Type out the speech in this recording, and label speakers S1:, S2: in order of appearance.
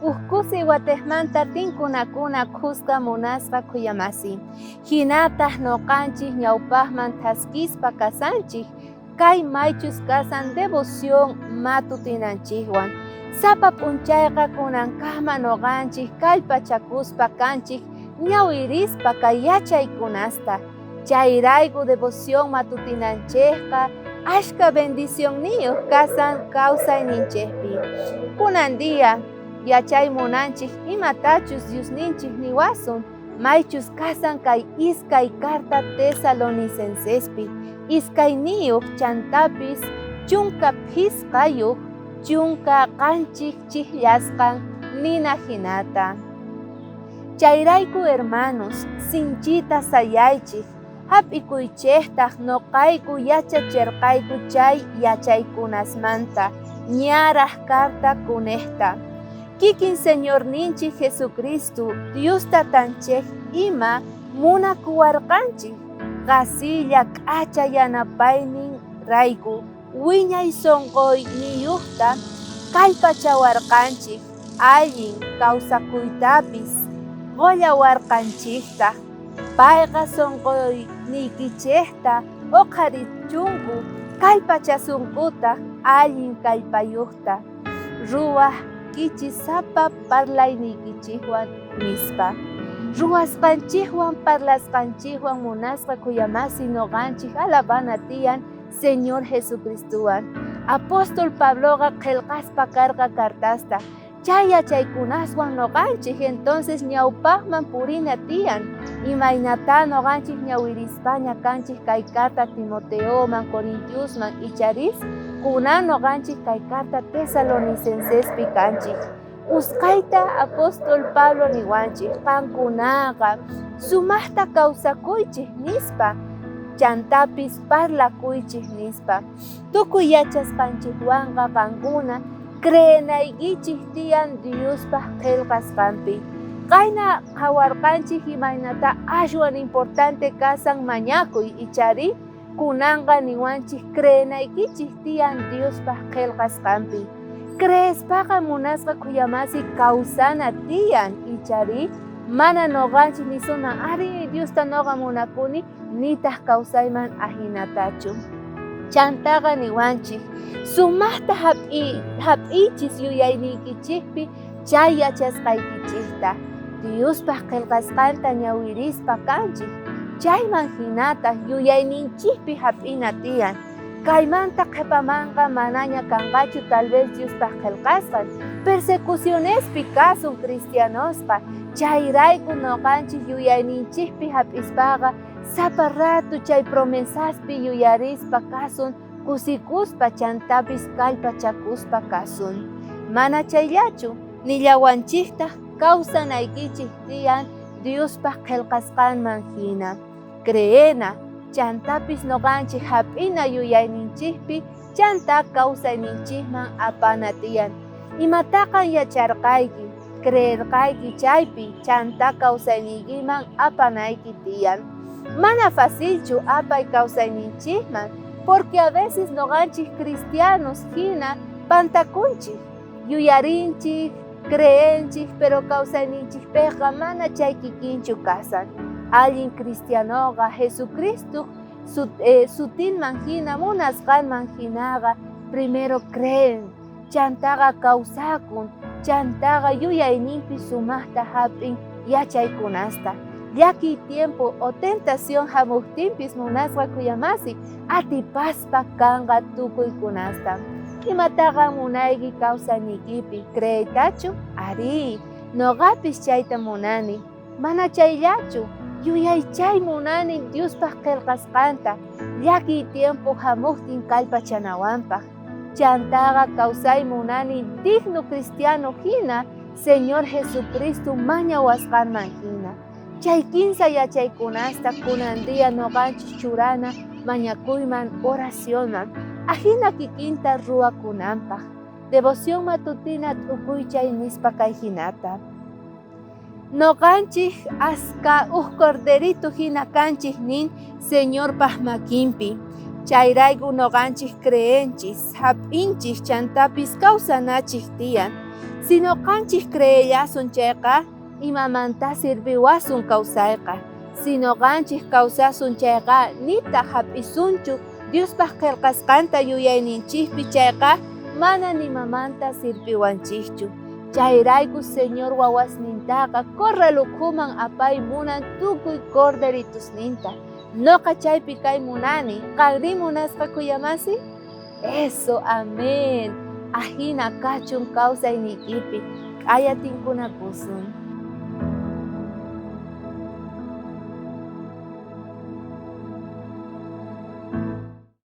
S1: Uj kusiy watejmanta tinkunakuna khuska munasqa khuyamasi. Jinataj noqanchej ñawpajman thaskispa kasanchej kay maychus kasan devoción matutinanchejwan. Sapa p'unchayqa kunankama noqanchej kallpachakuspa kanchej ñawirispa kay yachaykunasta. Chayrayku devoción matutinanchejqa ashkha bendicionniyoj kasan kawsayninchejpi. Kunan día yachay munanchej imatachus Diosninchej niwasun maychus kasan kay iskay carta Tesalonicencespi, iskayniyoj chantapis 15 17 chijllasqan nina jinata. Chayrayku hermanos, sinchita sayaychej, jap'ikuychejtaj noqayku yachacherqayku chay yachaykunasmanta ñaraj carta kunejta. Kikin Señorninchej Jesucristo, Dios Tatanchej ima munakuwarqanchej, qhasilla k'acha yanapaynin rayku wiñay sonqoyniyojta kallpachawarqanchej, allin kawsakuytapis qollawarqanchejtaj. Payqa sonqoyniykichejta oqharichunku, kallpachasunkutaj allin kallpayojta ruwaj kichisapa parlayniykichejwan, nispa. Ruwasqanchejwan parlasqanchejwan munasqa khuyamasi noqanchej alabana tiyan Señor Jesucristowan. Apóstol Pabloqa qhelqaspa karqa cartasta, chay yachaykunaswan noqanchej entonces ñawpajman purina tiyan. Imaynatá noqanchej ñawirispaña kanchej kay carta Timoteoman, Corintiosman icharis, kunan noqanchej kay carta Tesalonicencespi kanchej. Usqhayta apóstol Pablo niwanchej, qankunaqa sumajta kawsakuychej nispa, chantapis parlakuychej nispa. Tukuy yachasqanchejwanqa qankuna creenaykichej tiyan Diospaj qhelqasqanpi. Qayna qhawarqanchej imaynatá ashwan importante kasan mañakuy ichari, kunanqa niwanchej creenaykichej tiyan Diospaj qhelqasqanpi. Creespaqa munasqa khuyamasi kawsana tiyan ichari, mana noqanchej nisunman ari Diosta noqa munakuni, nitaj kawsayman ajinatachu. Chantaqa niwanchej, sumajta jap'iychis yuyayniykichejpi chay yachasqaykichejta, Diospaj qhelqasqanta ñawirispa kanchej, chayman jinataj yuyayninchejpi jap'ina tiyan. Kaymanta qhepamanqa manaña kanqachu tal vez Diospaj qhelqasqan, persecucionespi kasun cristianosqa, chayrayku noqanchej yuyayninchejpi jap'ispaqa sapa rato chay promesaspi yuyarispa kasun, kusikuspa chantapis kallpachakuspa kasun. Mana chayllachu, nillawanchejtaj kawsanaykichej tiyan Diospaj qhelqasqanman jina. Creena, chantapis noqanchej jap'ina yuyayninchejpi chantá kawsayninchejman apana tiyan. Imataqa yacharqayki, creerqayki chaypi chantá kawsayniykiman apanayki tiyan. Mana facilchu apay kawsayninchejman, porque a veces noqanchej cristianos jina pantakunchej, yuyarinchej, creenchej, pero kawsayninchejpeqa mana chay kikinchu kasan. Allin cristianoqa Jesucristoj sutinman jina, munasqanman jinaqa primero creen, chantaqa kawsakun, chantaqa yuyayninpi sumajta jap'in yachaykunasta. Llakiy tiempo o tentación jamojtinpis munasqa khuyamasi atipaspa kanqa tukuykunasta. Imataqa munayki kawsayniykipi, creeytachu? Arí, noqapis chayta munani. Mana chayllachu, yuyaychay munani Diospaj qhelqasqanta, llakiy tiempo jamojtin kallpachanawanpaj. Chantaqa kawsay munani digno cristiano jina, Señor Jesucristo mañawasqanman jina. Chay kinsa yachaykunasta kunan día noqanchej churana mañakuyman, oracionman, ajina kikinta ruwakunanpaj. Devoción matutina t'ukuychay nispa kay jinata. Noqanchej aska uj corderito jina kanchej nin Señorpaj makinpi. Chayrayku noqanchej creenchis, jap'inchej chantapis kawsanachej tiyan. Si noqanchej creellasun chayqa, imamantá sirviwasun kawsayqa? Si noqanchej kawsasun chayqa, nitaj jap'isunchu Diospaj qhelqasqanta yuyayninchejpi chayqa, mana nimamanta sirviwanchejchu. Chayrayku Señor wawasnintaqa corral ukhuman apay munan tukuy corderitusninta. Noqa chaypi kay munani, qanrí munasqa khuyamasi? Eso, amén. Ajina kachun kawsayniykipi, q'aya tinkunakusun.